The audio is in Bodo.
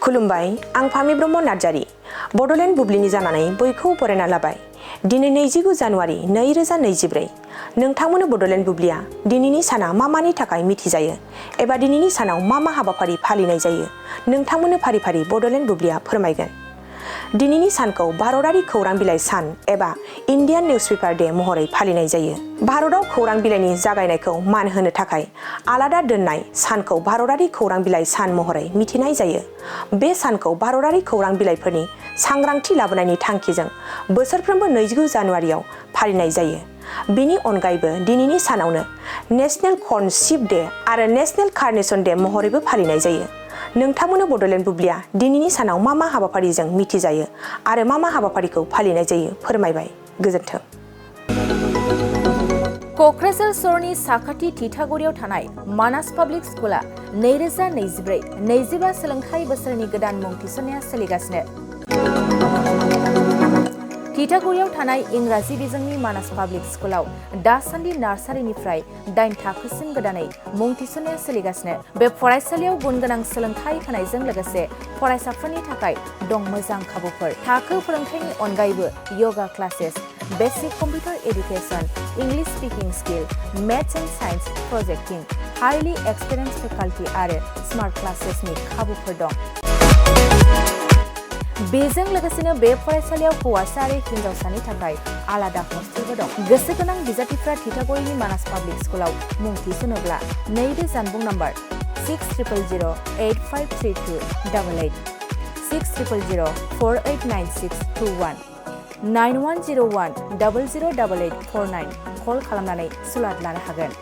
खुलुमबाय आं फामि ब्रह्म नार्जारी बड'लेण्ड बुब्लिनि जानानै बयखौ बरायना लाबाय। दिनै 29 जानुवारि 2024 नोंथांमोननो बड'लेण्ड बुब्लिया दिनैनि साना मा मानि थाखाय मिथिजायो एबा दिनैनि सानाव मा हाबाफारि फालिनाय जायो नोंथांमोननो फारि फारि बड'लेण्ड बुब्लिया फोरमायगोन। दिनैनि सानखौ भारतारि खौरां बिलाइ सान एबा इन्डियान निउसपेपार डे महरै फालिनाय जायो। भारताव खौरां बिलाइनि जागायनायखौ मान होनो थाखाय आलादा दोननाय सानखौ भारतारि खौरां बिलाइ सान महरै मिथिनाय जायो। बे सानखौ भारतारि खौरां बिलाइफोरनि सांग्रांथि लाबोनायनि थांखिजों बोसोरफ्रोमबो 29 जानुवारियाव फालिनाय जायो। बेनि अनगायैबो दिनैनि सानावनो नेशनेल कर्न चिप डे आरो नेशनेल कार्नेशन डे महरैबो फालिनाय जायो। नोंथांमोननो बड'लेण्ड बुब्लिया दिनैनि सानाव मा हाबाफारिजों मिथिजायो आरो मा हाबाफारिखौ फालिनाय जायो फोरमायबाय। गोजोन्थों। क'क्राझार सहरनि साखाथि थिथागुरियाव थानाय मानास पाब्लिक स्कुला 2024-25 सोलोंथाइ बोसोरनि गोदान मुं थिसननाया सोलिगासिनो। थिथागुरियाव थानाय इंराजि बिजोंनि मानास पाब्लिक स्कुलाव दासान्दि नार्सारिनिफ्राय 8 थाखोसिम गोदानै मुं थिसननाया सोलिगासिनो। बे फरायसालियाव गुन गोनां सोलोंथाइ होनायजों लोगोसे फरायसाफोरनि थाखाय दं मोजां खाबुफोर। थाखो फोरोंथायनि अनगायैबो yoga classes, basic computer education, English speaking skill, maths and science projecting, highly experience faculty आरो स्मार्ट क्लासेसनि खाबुफोर दं। बेजों लोगोसेनो बे फरायसालियाव हौवासा आरो हिन्जावसानि थाखाय आलादा हस्टेलबो दं। गोसो गोनां बिजाथिफ्रा थिथागुरिनि मानास पाब्लिक स्कुलाव मुं थिसनोब्ला नैबे जानबुं नम्बर 6000853288 6000489621 9101008849 कल खालामनानै सुलाद लानो हागोन।